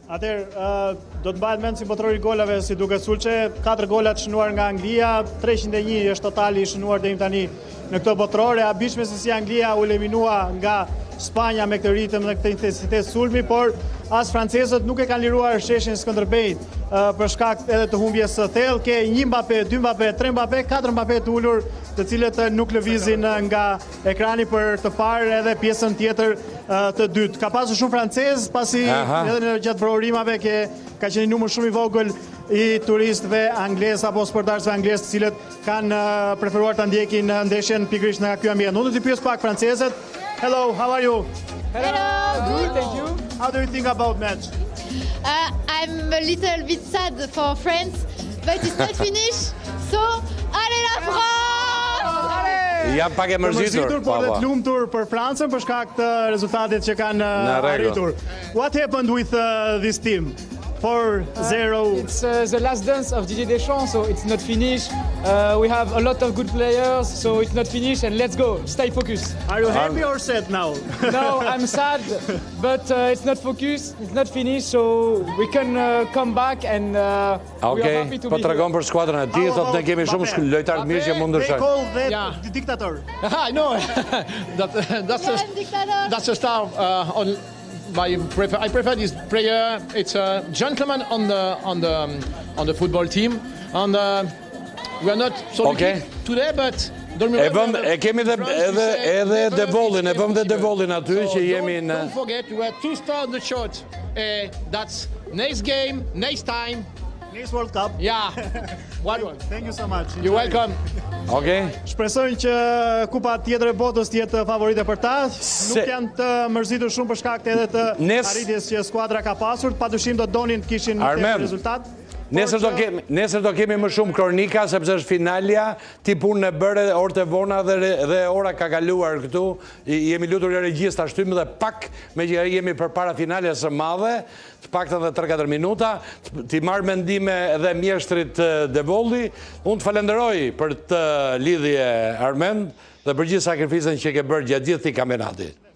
Atëherë, do të mbahet mend si botërori i golave, si duket Sulçe, 4 gola të shënuar nga Anglia, 301 është totali i shënuar deri tani në këtë botëror. E habitshme se si Anglia u eliminua nga Spanja me këtë ritëm dhe këtë intensitet sulmi, por as francezët nuk e kanë liruar sheshin Skënderbej për shkak edhe të humbjes së thellë. Ke një Mbappe, dy Mbappe, tre Mbappe, katër Mbappe të ulur, të cilët nuk lëvizin nga ekrani për të parë edhe pjesën tjetër të dytë. Ka pasur shumë francezë, pasi edhe në gjatë brohorimave ke ka qenë një numër shumë i vogël i turistëve anglezë apo sportdashësve anglezë, të cilët kanë preferuar ta ndjekin ndeshjen pikërisht nga ky ambient. Unë do t'i pyes pak francezët. Hello, how are you? Hello, good, thank you. How do you think about match? I'm a little bit sad for France, but it's not finished. So, allez la France! Jam pak e mërzitur. Mërzitur, por Po, dhe po. të lumtur për Francën për shkak të rezultatit që kanë Në rregull. arritur. What happened with this team? 4-0. It's the last dance of Didier Deschamps, so it's not finished. We have a lot of good players, so it's not finished. And let's go, stay focused. Are you happy or sad now? No, I'm sad, but it's not focused, it's not finished, so we can come back and we are Okej, happy to po be here. tregon për skuadrën e tij, thotë ne kemi shumë Mbappe. lojtarë të mirë që mund They ndryshojnë. call that Ja. the dictator. I know that that's a, dictator. that's a star on my prefer. I prefer this player. It's a gentleman on the football team, and we are not so lucky Okay. today, but. Don't E vëm, e kemi dhe edhe edhe Devollin, e vëm dhe Devollin aty që jemi në Don't forget, we are two stars on the shot. That's next game, next time. Next World Cup. Yeah. One one. Thank you so much. You're welcome. Okej. Shpresojnë që kupa tjetër e botës të jetë favorite për ta. Nuk janë të mërzitur shumë për shkak të edhe të arritjes që skuadra ka pasur. Padyshim do donin të kishin më tepër Armend, rezultat. Nesër do kemi, nesër do kemi më shumë kronika sepse është finalja, ti punën e bëre orët e vona dhe dhe ora ka kaluar këtu. I jemi lutur e regjisë ta shtymë dhe pak me që jemi përpara finales së madhe, të paktën edhe 3-4 minuta, ti marr mendime edhe mjeshtrit Devolli. Unë të falenderoj për të lidhje Armend dhe për gjithë sakrificën që ke bërë gjatë gjithë këtij kampionati.